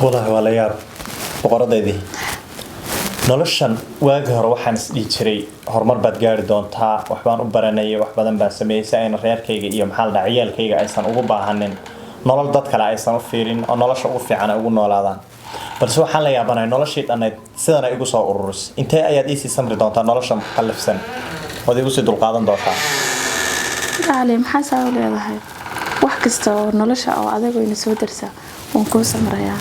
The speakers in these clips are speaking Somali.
Wallaahi waa la yaab, boqoradeydii. Noloshan waagii hore waxaan is dhihi jiray horumar baad gaari doontaa, waxbaan u baranayay, wax badan baan sameeyey si ayna reerkayga iyo, maxaa la dhahaa, ciyaalkayga aysan ugu baahanin, nolol dad kale aysan u fiirin oo nolosha ugu fiican ay ugu noolaadaan. Balse waxaan la yaabanahay noloshii dhannayd sidan ay igu soo ururis. Intee ayaad iisii samri doontaa nolosha qallafsan ood igu sii dulqaadan doontaa? Qaali, maxaa saa u leedahay? Wax kasta oo nolosha oo adag wayna soo darsaa, waan kuu samrayaa.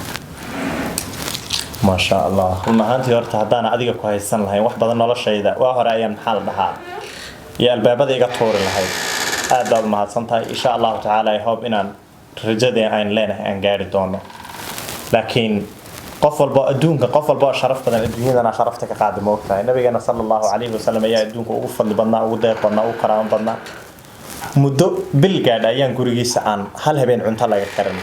Maasha Allah. Run ahaantii horta haddaan adiga ku haysan lahayn, wax badan noloshayda waa hore ayaan, maxaa la dhahaa, iyo albaabada iga tuuri lahayd. Aad baad umahadsan tahay. Insha Allahu tacaala, I hope inaan rajadeen aan leenahay aan gaari doono. Laakiin qof walbo adduunka, qof walbo oo sharaf badan adduunyadana sharafta ka qaadi, ma ogtahay? Nabigeena sala Allahu calayhi wasalam ayaa adduunka ugu fadli badnaa, ugu deeq badnaa, ugu karaamo badnaa. Muddo bil gaadha ayaan gurigiisa aan hal habeen cunto laga karin,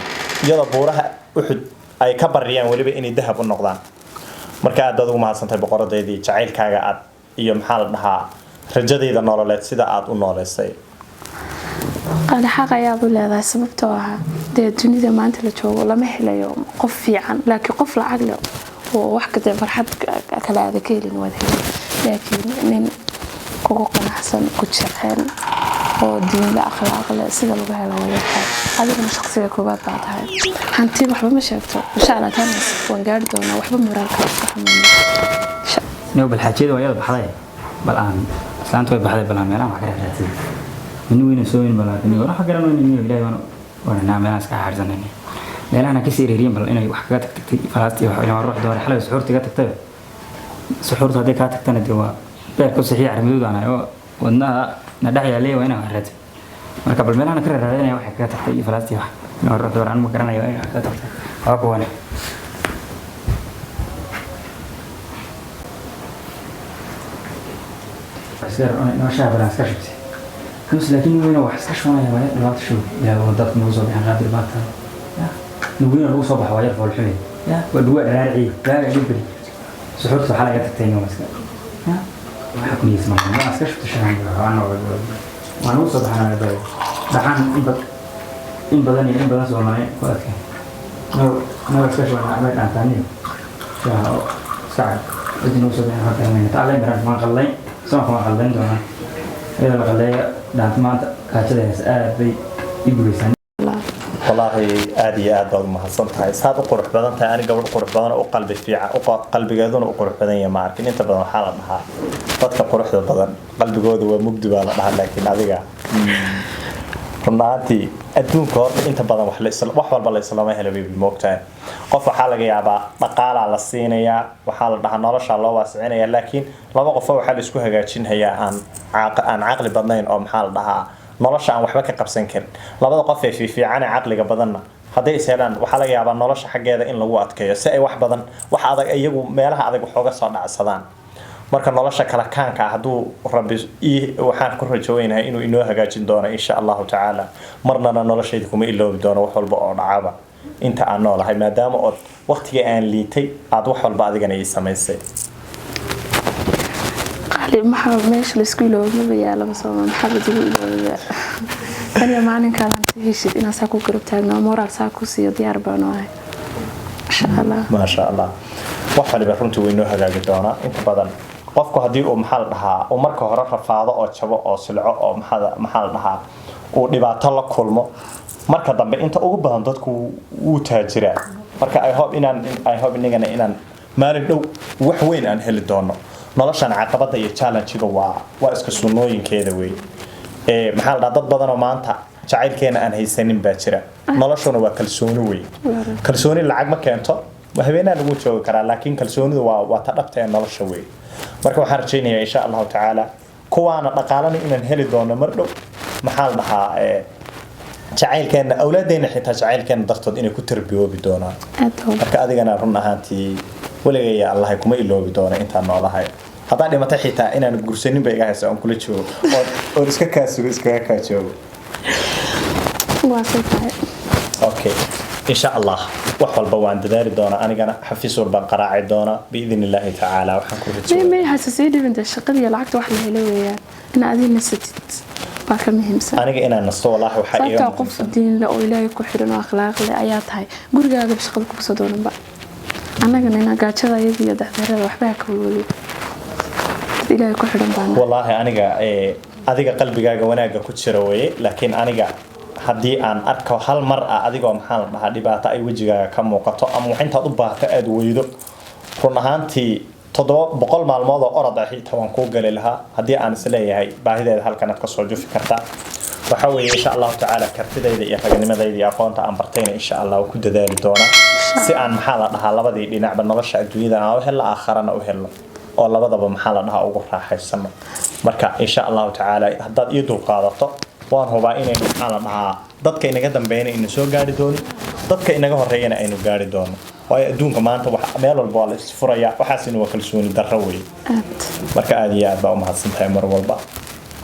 iyadoo buuraha Uxud ay ka bariyaan weliba inay dahab u noqdaan. Marka aad baad ugu mahadsantahay, boqoradeydii, jacaylkaaga aad iyo, maxaa la dhahaa, rajadayda nololeed sida aad u nooleysay. Qaali, xaq ayaad u leedahay, sababtoo ah dee dunida maanta la joogo lama helayo qof fiican, laakiin qof lacag leh oo wax kade farxad kale aada ka helin waad heli, laakiin nin kugu qanacsan, ku jecel oo diinle, akhlaaq leh, sida lagu helo waa yartahay. Adiguna shaqsiga koowaad baa tahay. Hanti waxba ma sheegto. Insha Allah tanas waan gaari doonaa. Waxba moraalka iska xumayno. Niyow, bal xaajiyada waa iyada baxday, bal aan islaanta way baxday, bal aan meelahan wax ka raadsaday. Nin weyna soo weyn, bal aan wax garan weyna. Niyow, Ilaahay waan waranaa, meelahan iska xaarsanayna, meelahan ka sii reeriyin, bal inay wax kaga tagtagtay falaastii wax ilaa ruux doore xalay suxuurta iga tagtay. Suxuurta hadday kaa tagtana dee waa beerka u saxiix carmadooda anahay oo wadnaha na dhex yaalay, waa inaan wax raadsan. Marka bal meelahan ka raadinaya waxay kaga tagtay iyo falaastii wax ilaa ruux doore aan ma garanayo inay wax kaga tagtay, waa kuwane. Iska badan iska shubtay nus, laakiin weyna wax iska shubanaya, waa yar dhibaato shub. Ilaa waa dadku nagu soo bixin qaadir baa tahay ya nuguina lagu soo baxo, waa yar foolxume ya waa dhuwaa dharaarciye waaga igu beri suxuurta waxaa laga tagtay waa iska ya waxa ku niyeysan ma iska shubta shahan waa nagu soo baxanaya baa dhaxan in badan iyo in badan soomaali ku adkay naga iska shubanaa bay dhaantaaniyo shaha oo iska cad cidi nagu soo bixin horta mayna taclay maraan waan qallayn soonka waan qaldayn doonaa iyadoo la qalleeya dhaanta. Maanta kaajada aad bay ii gubeysaa. Wallaahi aad iyo aad baad umahadsan tahay. Saad u qurux badan tahay, ani gabadh qurux badan oo u qalbi fiican, qalbigeeduna u qurux badan yahay ma arkin. Inta badan waxaa la dhahaa dadka quruxda badan qalbigooda waa mugdi baa la dhahaa, laakiin adiga, run ahaantii adduunka horta inta badan wax walba la islama helo, baby, moogtahay? Qof waxaa laga yaabaa dhaqaalaa la siinayaa, waxaa la dhahaa noloshaa loo waasicinaya, laakiin laba qofo waxaa la isku hagaajinhayaa aan caqli badnayn oo, maxaa la dhahaa, nolosha aan waxba ka qabsan karin. Labada qof ee fiifiican ee caqliga badanna hadday is helaan, waxaa laga yaabaa nolosha xaggeeda in lagu adkeeyo si ay wax badan, wax adag, iyagu meelaha adag wax uga soo dhacsadaan. Marka nolosha kala kaanka ah hadduu Rabbi waxaan ku rajoweynahay inuu inoo hagaajin doono insha Allahu tacaala. Marnana noloshayda kuma iloobi doono wax walba oo dhacaba inta aan noolahay, maadaama ood waqtiga aan liitay aad wax walba adigana ii samaysay. Qaali, maxaa meesha laisku iloobo maba yaalaba sooma? Maxaa ladigu iloobaya? Taniyo maalinkaad hanti heshid inaan saa ku garab taagno, moraal saa ku siiyo, diyaar baanu ahay insha Allah. Maasha Allah. Wax waliba runtii way noo hagaagi doonaa. Inta badan qofku haddii uu, maxaa la dhahaa, uu marka hore rafaado oo jabo oo silco oo maxaa la dhahaa, uu dhibaato la kulmo, marka dambe inta ugu badan dadku wuu taajiraa. Marka I hope inagana inaan maalin dhow wax weyn aan heli doono. Noloshan caqabada iyo challenge-ga waa iska sunnooyinkeeda wey. Ee maxaa la dhahaa, dad badan oo maanta jacaylkeena aan haysanin baa jira. Noloshuna waa kalsooni wey. Kalsooni lacag ma keento, habeenaa lagu joogi karaa, laakiin kalsoonidu waa ta dhabta ee nolosha wey. Marka waxaan rajaynayaa insha Allahu tacaala kuwaana dhaqaalana inaan heli doono mar dhow, maxaa la dhahaa, jacaylkeena, awlaadeena xitaa jacaylkeena dartood inay ku tarbiyoobi doonaan. Aad baa. Marka adigana run ahaantii weligaya Allahay kuma iloobi doono intaan noolahay. Haddaan dhimatay xitaa inaan gursanin bay iga haysa oon kula joogo oon iska kaa sugo, iskaga kaa joogo. Waa soo tahay. Okay, insha Allah wax walba waan dadaali doonaa, anigana xafiis walbaan qaraaci doonaa biidn Illaahi tacaala. Waxaan ku may rajoonayaa may hase sii dhibinta shaqadii iyo lacagta wax la helo weeyaan in adiga nasatid. Baa ka muhiimsan. Aniga inaan nasto walaahi waxaa iiga Sababtaa qof muhiimsan. diin leh oo Ilaahay ku xidhan oo akhlaaq leh ayaa tahay. Gurigaagaba shaqada kugu soo doonanba, annagana inaa gaajada iyada iyo dacdarada waxba ha ka welwelin. Dad Ilaahay ku xidhan baan nahay. Wallaahi aniga adiga qalbigaaga wanaagga ku jira weye, laakiin aniga haddii aan arko hal mar ah adigoo, maxaa la dhahaa, dhibaato ay wejigaaga ka muuqato ama wax intaad u baahato aada weydo, run ahaantii 700 maalmood oo orod ah xitaa waan kuu gali lahaa haddii aan isleeyahay baahideeda halkan aad kasoo jufi kartaa. Waxa weeye, insha Allahu tacaala, kartidayda iyo raganimadayda iyo aqoonta aan bartayna insha Allah waan ku dadaali doonaa si aan, maxaa la dhahaa, labadii dhinacba nolosha adduunyada aan u helno, aakharana u helno, oo labadaba, maxaa la dhahaa, ugu raaxaysano. Marka insha Allahu tacaala haddaad ii dulqaadato, waan hubaa inaynu, maxaa la dhahaa, dadka inaga dambeeyana aynu soo gaari doono, dadka inaga horeeyana aynu gaari doono, waayo adduunka maanta wax meel walba waa la isfuraya. Waxaasina waa kalsooni darro weeye. Aad. Marka aad iyo aad baa u mahadsan tahay mar walba.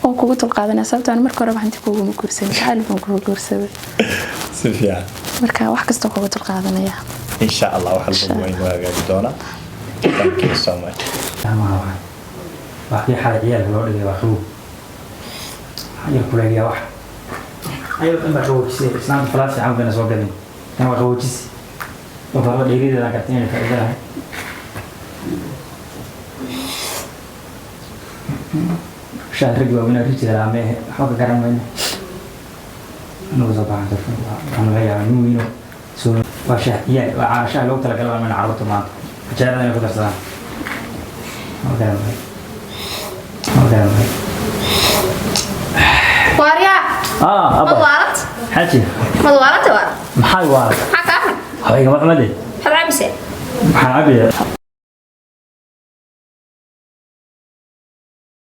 Waan kugu dulqaadanaya, sababtoo aan marka horeba hanti kuguma guursan, jacayl baan kugu guursaday. Si fiican. Marka wax kastoo kugu dulqaadanaya. Insha Allah wax walba waynu hagaagi doonaa. Thank you so much. Amaha waxay wax kii xalay ciyaalka loo dhigay waa qabow, yar kuleeliyaa wax ayadoo dhan baa qaboojisay. Islaamta falaas fiican bayna soo gadin, tan waa qaboojisi oo farba dheerideedaan karta inay faa'iido lahayn. Shaah rag waaweynaa rijida lahaa meehe, waxba ka garan mayno anagu. Soo baxan waxaan laga yaabaa nin weyno soo waa shaah ciyaal, waa caano shaah loogu talagalay baan mayna carruurta maanta qajaarada inay ku darsadaan. Ma garan maayo, ma garan maayo. Waaryaa. Ah, abba. Madwaalad. Xaji. Madwaalada waa. Maxay waa? Maxaa kaa xun? Waxba igama xumade. Maxaad cabisee? Maxaan cabayaa?